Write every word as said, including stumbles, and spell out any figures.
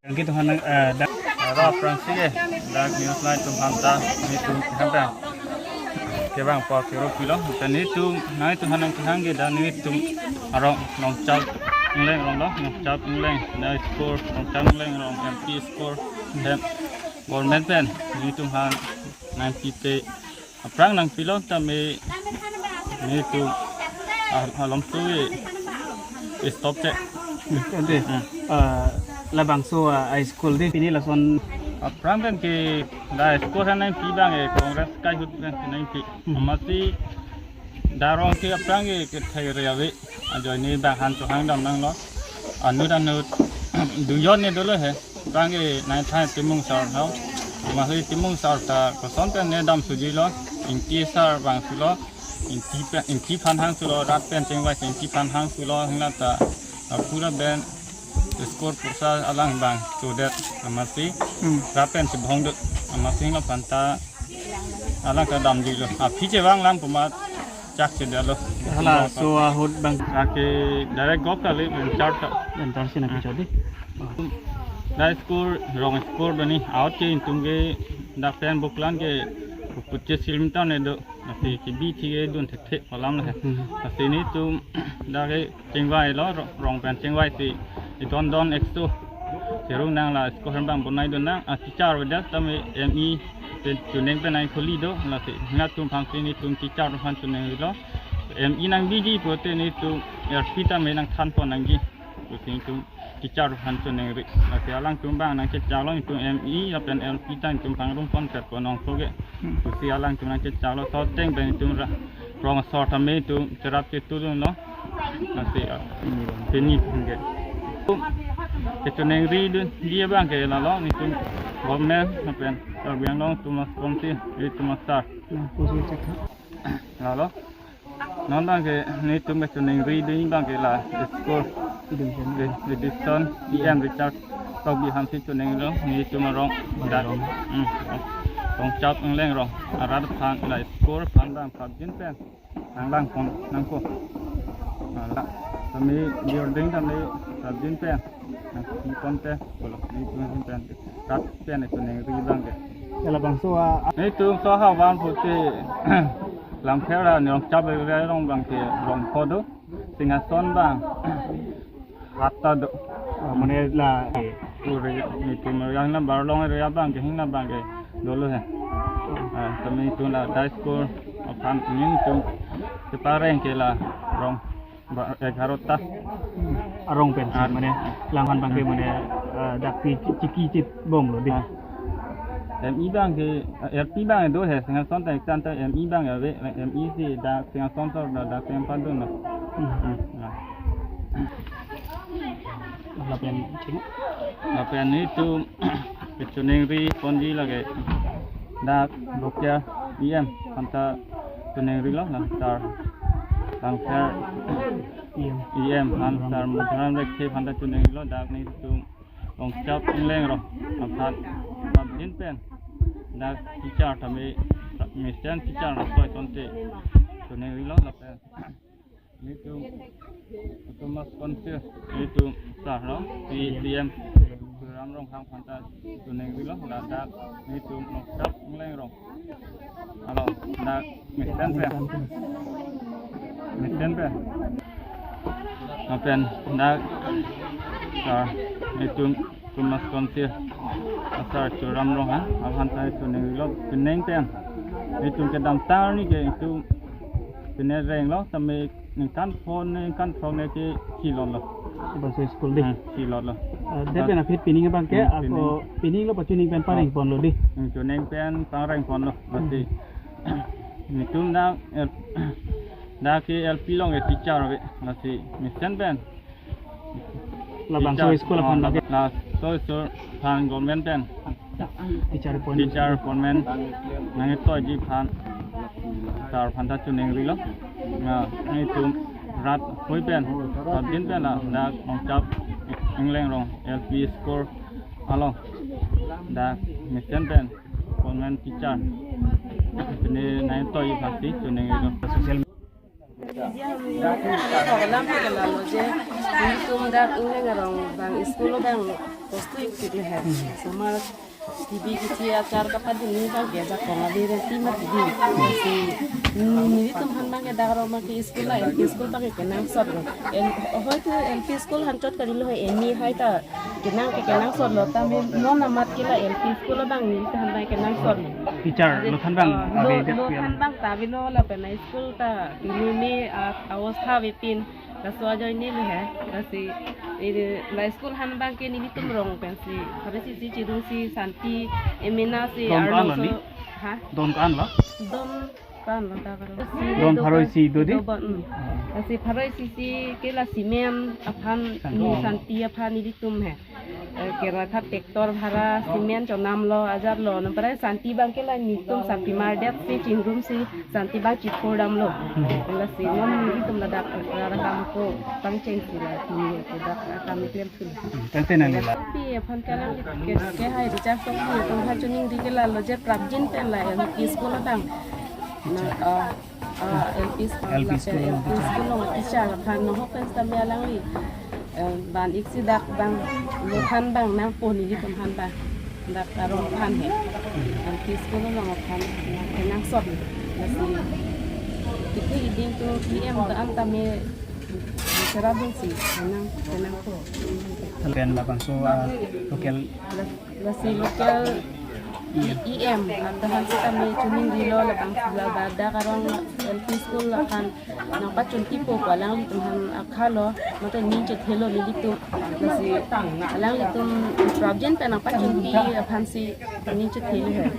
Angki tuhan nang, eh, dak, eh, ro aphrangsi ke, dak news line atum aphan ta, netum kehang bang. Kevang po kero pilo, ta netum, nangtum aphan nang kehang ke, dak netum arong Nongchap Engleng arong lo, Nongchap Engleng, dak school, Nongchap Engleng arong M P school, hem, government pen, netum aphan, nangpipe, aphrang nangpilo tame netum, ah, alom tu e stop te. Ante, Hmm. ah, labangso, ah, a school di pini lason. Aphrang pen ke la school aphan nangpi bang e Congress kai ahut pen ke nangpi. Hmm. Amatsi dak arong ke aphrang ke kethek re ave. Ajoine bang aphan chohang dam nanglo. Anut anut dujon ne dolo he. Bang ke nai thai Timung sar hau. Mahli Timung sar ta koson pen ne dam suji lo. Ingti sar bang sulo. Ingti pen, Ingti aphan hang sulo. Rat pen chingvai Ingti aphan hang sulo. Hingla ta apura ben school pursa alang bang sudet amatsi. Hmm. Rat pen chibhong dut amatsi hingla aphan ta alang ta damji lo. Aphi chevang lang pu amat chak chedetlo. Hala, so ahut bang. Ake direct gop kali, venture ta. Venture si nangpi chot di. Dak school, rong school do ni, ahut ke netum ke dak pen buklang ke putche silim ta ne do. Lasi kebi thi ke dun thekthe pu alam lo he. Hmm. Lasi netum dak ke chingvai lo, ro-, rong pen chingvai si, i don don exo. Cherung nang la school aphan bang bonai dun nang, a teacher avedet tame M E pen chuning pen nangkholi do, lasi netum aphan si netum teacher aphan chuningri lo. M E nangbiji pulote netum R P tame nangthan pon nangji. Pusi netum teacher aphan chuningri. Lasi alangtum bang nangchechak lo, netum M E lapen L P ta netum pangrum pon pet pon ong so ke. Hmm. Pusi alangtum nangchechak lo, soteng pen netum ra-, rong asor tame netum cherap chetu dunlo. Lasi, ah, pini pini ke. Kechuningri dunji abang ke lalo, netum government lapen Karbi Anglong atum a-sponsor, netum a-star. Nah, pusi cek ha. Lalo. Non abang ke netum kechuningri dunji abang ke la school. Education. Edi-, Education E M Richard Tokbi aphan si chuningri lo, netum arong dak. Arong. Hmm. Nongchap Engleng arong. Arat aphan la school aphan bang prapjin pen nanglang pon nangkok. Ala, tame building tame prapjin pen nangpi pon te, pulo, netum pen. Rat pen kechuningri abang ke. Ya labangso a, a- Netum so ha van pulote Langpher a Nongchap area arong abang ke rong pho do. Singhason bang. Hatta do. Ah, mane la, eh. Uri, netum yang na Barlong area abang ke hingna abang ke dolo he. Ah, tame netum la dak school aphan netum kepareng ke la rong ba, egharo ta. Arong pen si, ah, mane, lang aphan abang ke, hmm, mane, ah, dak si chi-, chiki chit bom lo di. Ah. M E abang ke, ah, L P abang do he, Singhason ta ektan ta M E abang ave, M E si dak Singhason ta dak, dak Singhason padun lo. Hmm. Hmm, nah. Lapen ching. Lapen netum kechuningri ponji lake dak Bokia E M aphan ta chuningri lo, la sar Langpher E M. E M aphan, sar Mukharan Lekthe aphan ta chuningri lo, dak netum Nongchap Engleng arong aphan prapjin pen dak teacher tame, mesen teacher na soi tonte Choningri lo lapen nelitum Autonomous Council nelitum sir lo, P, P M Tuliram Ronghang aphan ta choningri lo, ladak nelitum Nongchap Engleng Rong. Alo, dak mesen pen. Mesen pen. Lapen dak sir nelitum Autonomous Council asar Tuliram Ronghang aphan ta choningri lo, penang pen nelitum kedamtang arni ke itum pine reng lo, tame ningkan phongo ningkan throk ne ke chilot lo. Bangso school dei. Hmm, chilot lo. Eh, det pen aphi pining abang ke, hmm, ako pining, pining lo, pachuning pen pareng pon lo dei. Hmm, chuning pen pareng pon lo. Lasi nelitum dak L-, dak ke L P along ke teacher ave. Lasi mesen pen labangso teacher, school aphan, oh, lake laso school aphan government pen teacher appointment, teacher appointment nangketoiji aphan sir aphan ta choningri lo. Na, nelitum rat hoi pen, rat din pen ladak Nongchap Engleng Rong L P school along dak mesen pen appointment teacher pine nangketoiji aphan si choningri lo. Social Media hum alam ke lalo je, nelitum dak Engleng Rong abang school abang post-ik tik le hai. Somar T V kithi achar kapadun ni abang ke jakong ave renti mati dei. Si, hmm, nelitum aphan abang ke dak Rong abang ke school la, L P school abang ke kenangsot lo. L, hoito L P school aphan chot kali lo hai, eni hai ta kenang ke kenangsot lo, tame non amat ke la L P school abang nelitum aphan abang kenangsot lo. Teacher, ave, lo aphan abang, ah, ave lo, det lo aphan abang ta ave lo lapen school ta pini me, ah, awostha avepin, laso ajoine lo hai. Lasi iri la school aphan abang ke nelitum Rong pensi pharo isi si chirung si Santi Emena si, don arlo ko-an lo so ni? Ha? Don ko-an lo? Don ko-an lo dak Rong. Don pharo isi do dei? Do bon, hmm. Ah. Lasi pharo isi si ke la cement aphan, Santi, ni Santi aphan nelitum hai. Eh, kera tha tractor bhara, cement chonam lo, ajat lo, non pare Santi abang ke la nelitum Santi mar det si chingrum si Santi abang chithor damlo. Hmm. Lasi non nelitum ladak rara kam ko pangcheng si la, ni ko dak kam klem si. Hmm, tangte nang la. Santi aphan ke alangli ke, ke hai Richard Tokbi atum aphan choningri ke lalo je prapjin pen la L P school abang. Na, ah, ah, L P school, L P school, L P school along teacher aphan nahok pen sitame alangli, eh, van-ik si dak abang, lo aphan abang nangpo, nelitum aphan abang. Dak Rong aphan he. L P school along aphan kenangsot. Lasi tikri iding to P M do-an tame sera dun si nang kenangpo. Pen labangso, ah, local Lasi local E M, E M, ah, ta aphan sitame choningri lo labang, ladak Rong L P school aphan nangpachunpipo pu alanglitum aphan akha lo, mate ning chethelo nelitum. Lasi alanglitum prapjin pen nangpachunpi aphan si ning chethelo hai.